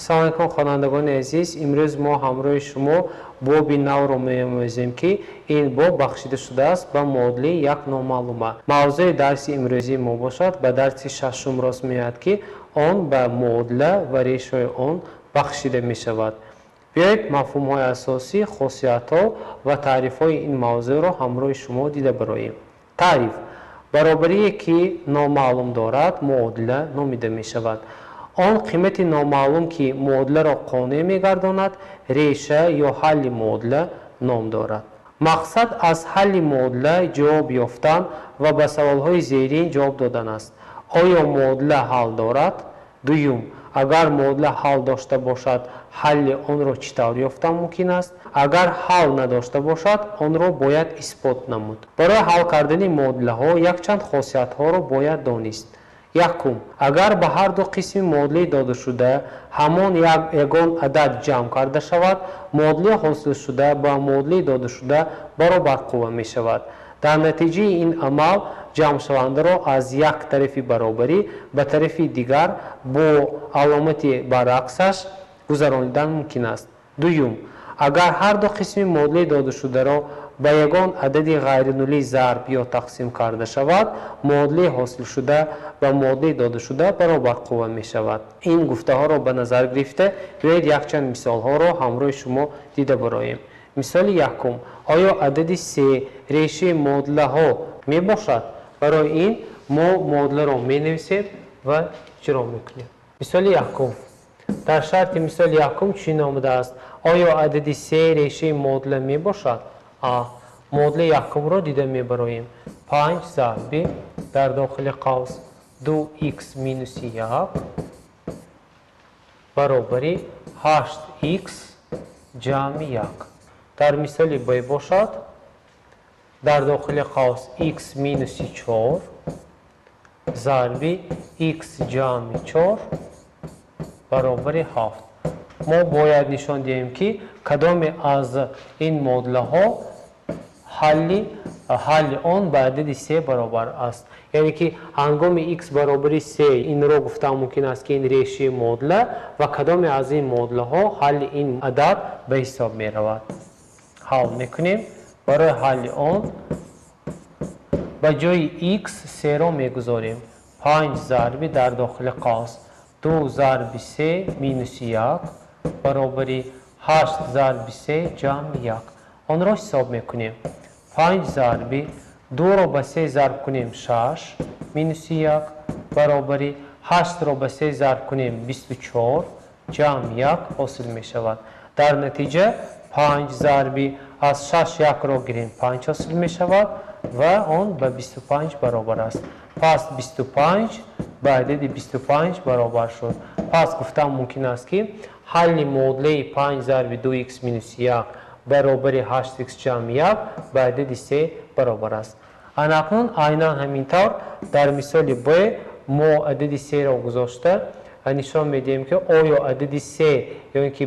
Салом алейкум, хонандагони азиз. Имрӯз мо ҳамроҳи шумо боби навро меомӯзем, ки ин боб бахшида шудааст ба муодилаи як номаълума. Мавзӯи дарси имрӯзии мо бошад, ба дарси шашум рост меояд, ки он ба муодила ва решаҳои он бахшида мешавад. Биёед, мафҳумҳои асосӣ, хосиятҳо ва таърифҳои ин мавзӯъро ҳамроҳи шумо дида бароем. Таъриф: баробарие, ки номаълум дорад, муодила номида мешавад. Он қимати номаълум, ки муодиларо қонеъ мегардонад, реша ё ҳалли муодила ном дорад. Мақсад аз ҳалли муодила ҷавоб ёфтан ва ба саволҳои зерин ҷавоб додан аст. Оё муодила ҳал дорад? Дуюм, агар муодила ҳал дошта бошад, ҳалли онро чӣ тавр ёфтан мумкин аст? Агар ҳал надошта бошад, онро бояд исбот намуд. Барои ҳал кардани муодилаҳо якчанд хосиятҳоро бояд донист. Якум, агар ба ҳар ду қисми муодилаи додашуда ҳамон ягон адад ҷамъ карда шавад, муодилаи ҳосилшуда ба муодилаи додашуда баробар қувва мешавад. Дар натиҷаи ин амал ҷамъшавандаро аз як тарафи баробарӣ ба тарафи дигар бо аломати баръаксаш гузаронидан мумкин аст. Дуюм, агар ҳар ду қисми муодилаи додашударо ба ягон адади ғайринулӣ зарб ё тақсим карда шавад, муодилаи ҳосилшуда ба муодилаи додашуда баробар қувва мешавад. Ин гуфтаҳоро ба назар гирифта, биёед, якчанд мисолҳоро ҳамроҳи шумо дида бароем. Мисоли якум: оё адади се решаи муодилаҳо мебошад? Барои ин мо муодиларо менависем ва иҷро мекунем. Мисоли якум: дар шарти мисоли якум чунин омадааст: оё адади се решаи муодила мебошад? А, муодилаи якумро дида мебароем. Панҷ зарби дар дохили қавс ду икс минуси як баробари ҳашт икс ҷамъи як. Дар мисоли б бошад, дар дохили қавс икс минуси чор зарби икс ҷамъи чор баробари ҳафт. Мо бояд нишон диҳем, ки кадоме аз ин муодилаҳо ҳалли он ба адади се баробар аст, яъне ки ҳангоми х баробари се инро гуфтан мумкин аст, ки ин решаи муодила ва кадоме аз ин муодилаҳо ҳалли ин адад ба ҳисоб меравад. Ҳал мекунем. Барои ҳалли он ба ҷои х серо мегузорем. Панҷ зарби дар дохили қавс ду зарби се минуси як баробари ҳашт зарби се ҷамъи як. Онро ҳисоб мекунем. Панҷ зарби дуро ба се зарб кунем, шаш минуси як баробари ҳаштро ба се зарб кунем, 24 ҷамъ як ҳосил мешавад. Дар натиҷа панҷ зарби аз шаш якро гирем, панҷ ҳосил мешавад ва он ба 25 баробар аст. Пас 25 ба адади 25 баробар шуд. Пас гуфтан мумкин аст, ки ҳалли муодилаи панҷ зарби ду икс минуси як баробари ҳашт икс ҷамъи як ба адади се баробар аст. Анакнун айнан ҳамин тавр дар мисоли б мо адади серо гузошта нишон медиҳем, ки оё адади се ё ин ки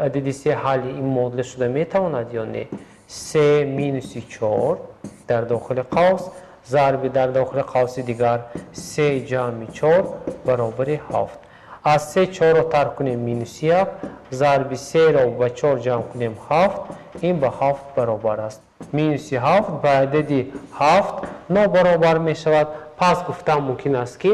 адади се ҳалли ин муодила шуда метавонад ё не. Се минуси чор дар дохили қавс зарби дар дохили қавси дигар се ҷамъи чор баробари ҳафт. Аз се чорро тарк кунем, минуси як, зарби серо ба чор ҷамъ кунем, ҳафт, ин ба ҳафт баробар аст. Минуси ҳафт ба адади ҳафт нобаробар мешавад. Пас гуфтан мумкин аст, ки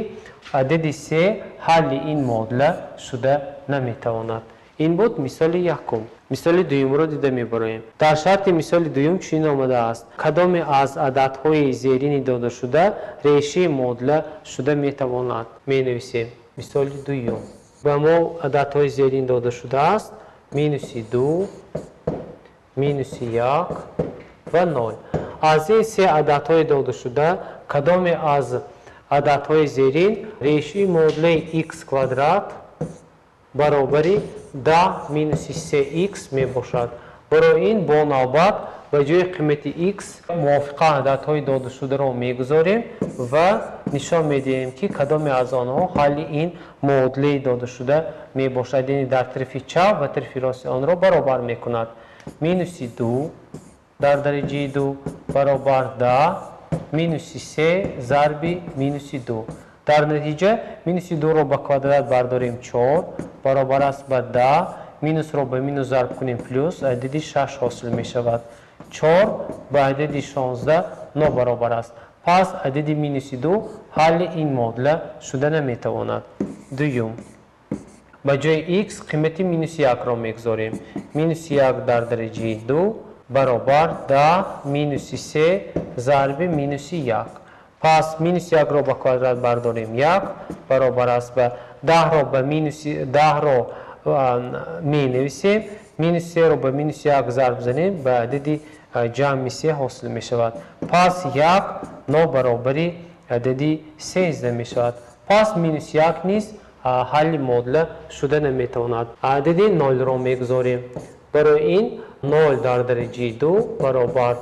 адади се ҳалли ин муодила шуда наметавонад. Ин буд мисоли якум. Мисоли дуюмро дида мебароем. Дар шарти мисоли дуюм чунин омадааст: кадоме аз ададҳои зерини додашуда решаи муодила шуда метавонад? Менависем. Мисоли дуюм: ба мо ададҳои зерин дода шудааст: минуси ду, минуси як ва нол. Аз ин се ададҳои додашуда кадоме аз ададҳои зерин решаи муодилаи х квадрат баробари 10 минуси се х мебошад? Барои ин бо навбат ба ҷои қимати х мувофиқан ададҳои додашударо мегузорем ва нишон медиҳем, ки кадоме аз онҳо ҳалли ин муодилаи додашуда мебошад, яъне дар тарафи чап ва тарафи рости онро баробар мекунад. Минуси ду дар дараҷаи ду баробар 10 минуси се зарби минуси ду. Дар натиҷа минуси 2-ро ба квадрат бардорем 4 баробар аст ба 10, минусро ба минус зарб кунем плюс, адади 6 ҳосил мешавад. 4 ба адади 16 нобаробар аст. Пас адади минуси 2 ҳалли ин муодила шуда наметавонад. Дуюм, ба ҷои x қимати минуси 1-ро мегузорем. Минуси 1 дар дараҷаи 2 баробар 10 минуси 3 зарби минуси 1. Пас минуси 1-ро ба квадрат бардорем 1 баробар аст ба 10-ро ба минуси 10-ро менависем, минуси 3-ро ба минуси 1 зарб занем, ба адади ҷамъи 3 ҳосил мешавад. Пас 1 нобаробари адади 13 мешавад. Пас минуси 1 низ ҳалли муодила шуда наметавонад. Адади 0-ро мегузорем. Барои ин 0 дар дараҷаи 2 баробар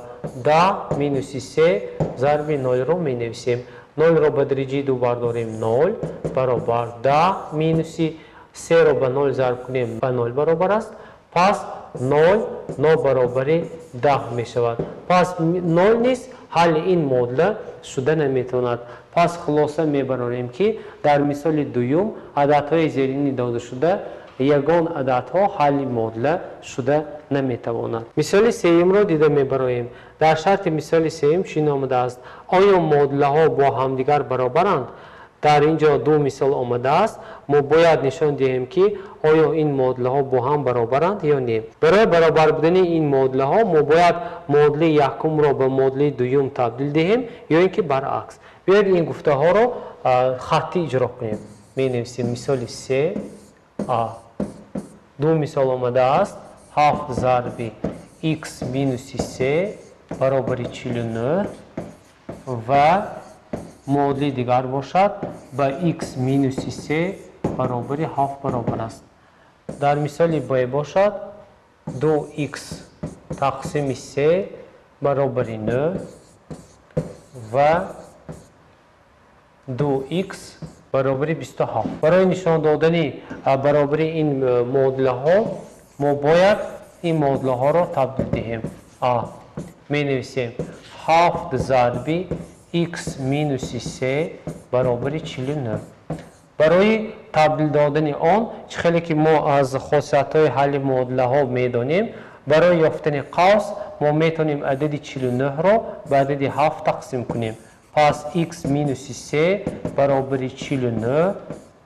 10 минуси 3 зарби 0-ро менависем. 0-ро ба дараҷаи 2 бардорем 0 баробар 10 минуси 3-ро ба 0 зарб кунем ба 0 баробар аст. Пас 0 нобаробари 10 мешавад. Пас 0 низ ҳалли ин муодила шуда наметавонад. Пас хулоса мебарорем, ки дар мисоли дуюм ададҳои зеринӣ додашуда ягон ададҳо ҳалли муодила шуда наметавонад. Мисоли сеюмро дида мебароем. Дар шарти мисоли сеюм чунин омадааст: оё муодилаҳо бо ҳамдигар баробаранд? Дар ин ҷо ду мисол омадааст. Мо бояд нишон диҳем, ки оё ин муодилаҳо бо ҳам баробаранд ё не. Барои баробар будани ин муодилаҳо мо бояд муодилаи якумро ба муодилаи дуюм табдил диҳем ё ин ки баръакс. Биёед ин гуфтаҳоро хаттӣ иҷро кунем. Менависем мисоли се а. Ду мисол омадааст. 7 зарби x минуси 3 баробари 49 ва муодили дигар бошад ба x минуси 3 баробари 7 баробар аст. Дар мисоли б бошад 2x тақсими 3 баробари 9 ва 2x баробари 27. Барои нишон додани баробари ин муодилаҳо мо бояд ин муодилаҳоро табдил диҳем. А менависем 7 зарби x минуси 3 баробари 49. Барои табдил додани он, чӣ хеле ки мо аз хосиятҳои ҳалли муодилаҳо медонем, барои ёфтани қавс мо метавонем адади 49-ро ба адади 7 тақсим кунем. Пас x минуси 3 баробари 49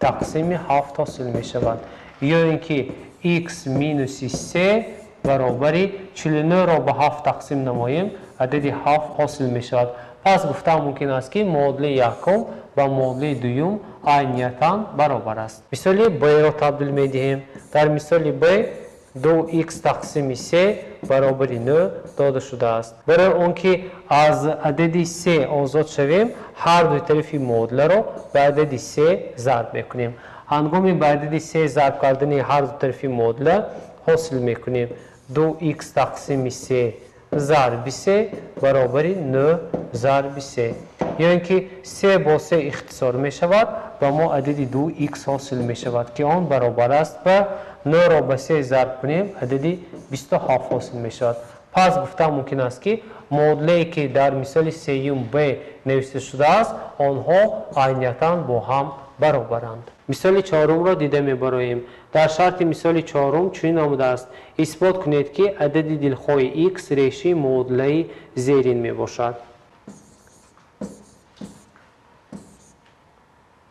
тақсими 7 ҳосил мешавад. Ё ин ки x минуси 3 баробари 49-ро ба 7 тақсим намоем, адади 7 ҳосил мешавад. Пас гуфтан мумкин аст, ки муодилаи якум ба муодилаи дуюм айниятан баробар аст. Мисоли б-ро табдил медиҳем. Дар мисоли б 2x тақсими 3 баробари 9 дода шудааст. Барои он ки аз адади 3 озод шавем, ҳар дуи тарафи муодиларо ба адади 3 зарб мекунем. Ҳангоми ба адади 3 зарб кардани ҳар ду тарафи муодила ҳосил мекунем 2x тақсими 3 зарби 3 баробари 9 зарби 3. Ё ин ки 3 бо 3 ихтисор мешавад ва мо адади 2x ҳосил мешавад, ки он баробар аст ба 9-ро ба 3 зарб кунем, адади 27 ҳосил мешавад. Пас гуфтан мумкин аст, ки муодилае ки дар мисоли сеюм б навишта шудааст, онҳо айниятан бо ҳам баробаранд. Мисоли чорумро дида мебароем. Дар шарти мисоли чорум чунин омадааст: исбот кунед, ки адади дилхоҳи x решаи муодилаи зерин мебошад.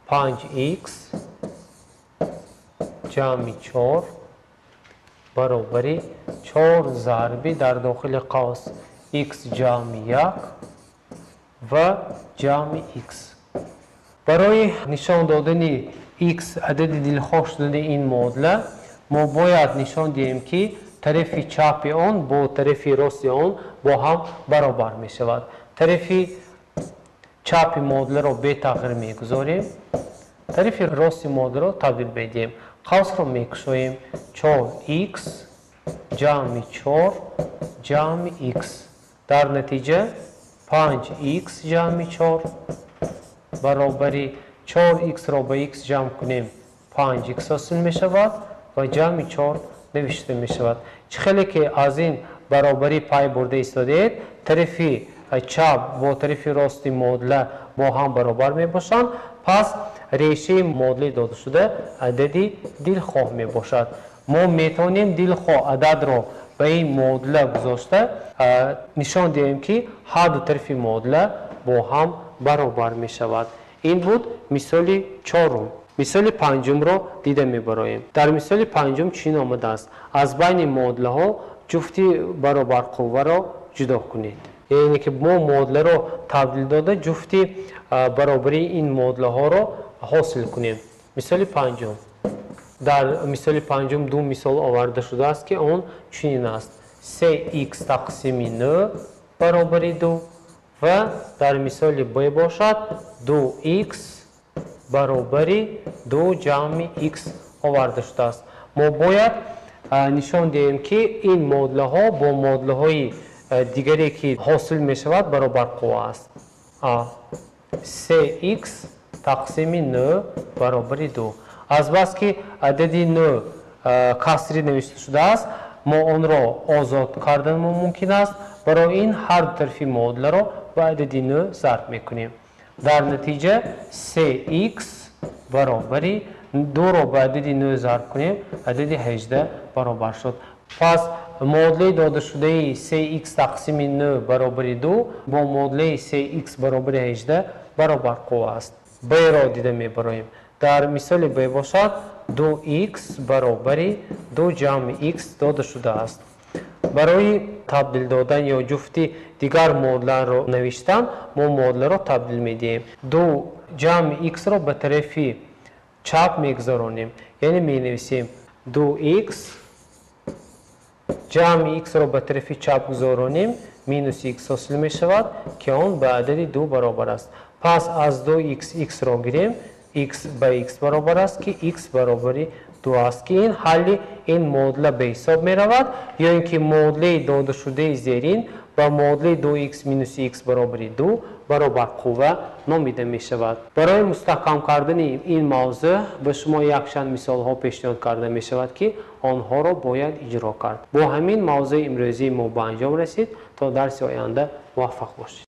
5x ҷамъи 4 баробари 4 зарби дар дохили қавс x ҷамъи 1 ва ҷамъи x. Барои нишон додани x адади дилхоҳ шудани ин муодила мо бояд нишон диҳем, ки тарафи чапи он бо тарафи рости он бо ҳам баробар мешавад. Тарафи чапи муодиларо бетағйир мегузорем, тарафи рости муодиларо табдил медиҳем. Қавсро мекушоем 4x ҷамъи 4 ҷамъи x. Дар натиҷа 5x ҷамъи 4 баробари 4x-ро ба x ҷамъ кунем, 5x ҳосил мешавад ва ҷамъи 4 навишта мешавад. Чӣ хеле ки аз ин баробарӣ пай бурда истодаед, тарафи чап бо тарафи рости муодила бо ҳам баробар мебошанд. Пас решаи муодилаи додашуда адади дилхоҳ мебошад. Мо метавонем дилхоҳ ададро ба ин муодила гузошта нишон диҳем, ки ҳар ду тарафи муодила бо ҳам баробар мешавад. Ин буд мисоли чорум. Мисоли панҷумро дида мебароем. Дар мисоли панҷум чунин омадааст: аз байни муодилаҳо ҷуфти баробарқувваро ҷудо кунед. Яъне ки мо муодиларо табдил дода ҷуфти баробарии ин муодилаҳоро ҳосил кунем. Мисоли панҷум. Дар мисоли панҷум ду мисол оварда шудааст, ки он чунин аст: 3х тақсими 9 баробари 2 ва дар мисоли б бошад 2х баробари 2 ҷамъи х оварда шудааст. Мо бояд нишон диҳем, ки ин муодилаҳо бо муодилаҳои дигаре, ки ҳосил мешавад, баробарқувва аст. А 3х тақсими 9 баробари 2. Азбаски адади 9 касри навишта шудааст, мо онро озод кардан мумкин аст. Барои ин ҳар ду тарафи муодиларо ба адади 9 зарб мекунем. Дар натиҷа 3х баробари 2-ро ба адади 9 зарб кунем, адади 18 баробар шуд. Пас муодилаи додашудаи 3х тақсими 9 баробари 2 бо муодилаи 3х баробари 18 баробарқувва аст. Б-ро дида мебароем. Дар мисоли б бошад 2х баробари 2 ҷамъи х дода шудааст. Барои табдил додан ё ҷуфти дигар муодиларо навиштан мо муодиларо табдил медиҳем. 2 ҷамъи х-ро ба тарафи чап мегузаронем. Яъне менависем 2х ҷамъи х-ро ба тарафи чап гузаронем, минус х ҳосил мешавад, ки он ба адади 2 баробар аст. Пас аз 2х х-ро гирем, х ба х баробар аст, ки х баробари 2 аст, ки ин ҳалли ин муодила ба ҳисоб меравад, ё ин ки муодилаи додашудаи зерин ба муодилаи 2х минус х баробари 2 баробарқувва номида мешавад. Барои мустаҳкам кардани ин мавзӯъ ба шумо якчанд мисолҳо пешниҳод карда мешавад, ки онҳоро бояд иҷро кард. Бо ҳамин мавзӯи имрӯзии мо ба анҷом расид. То дарси оянда муваффақ бошед.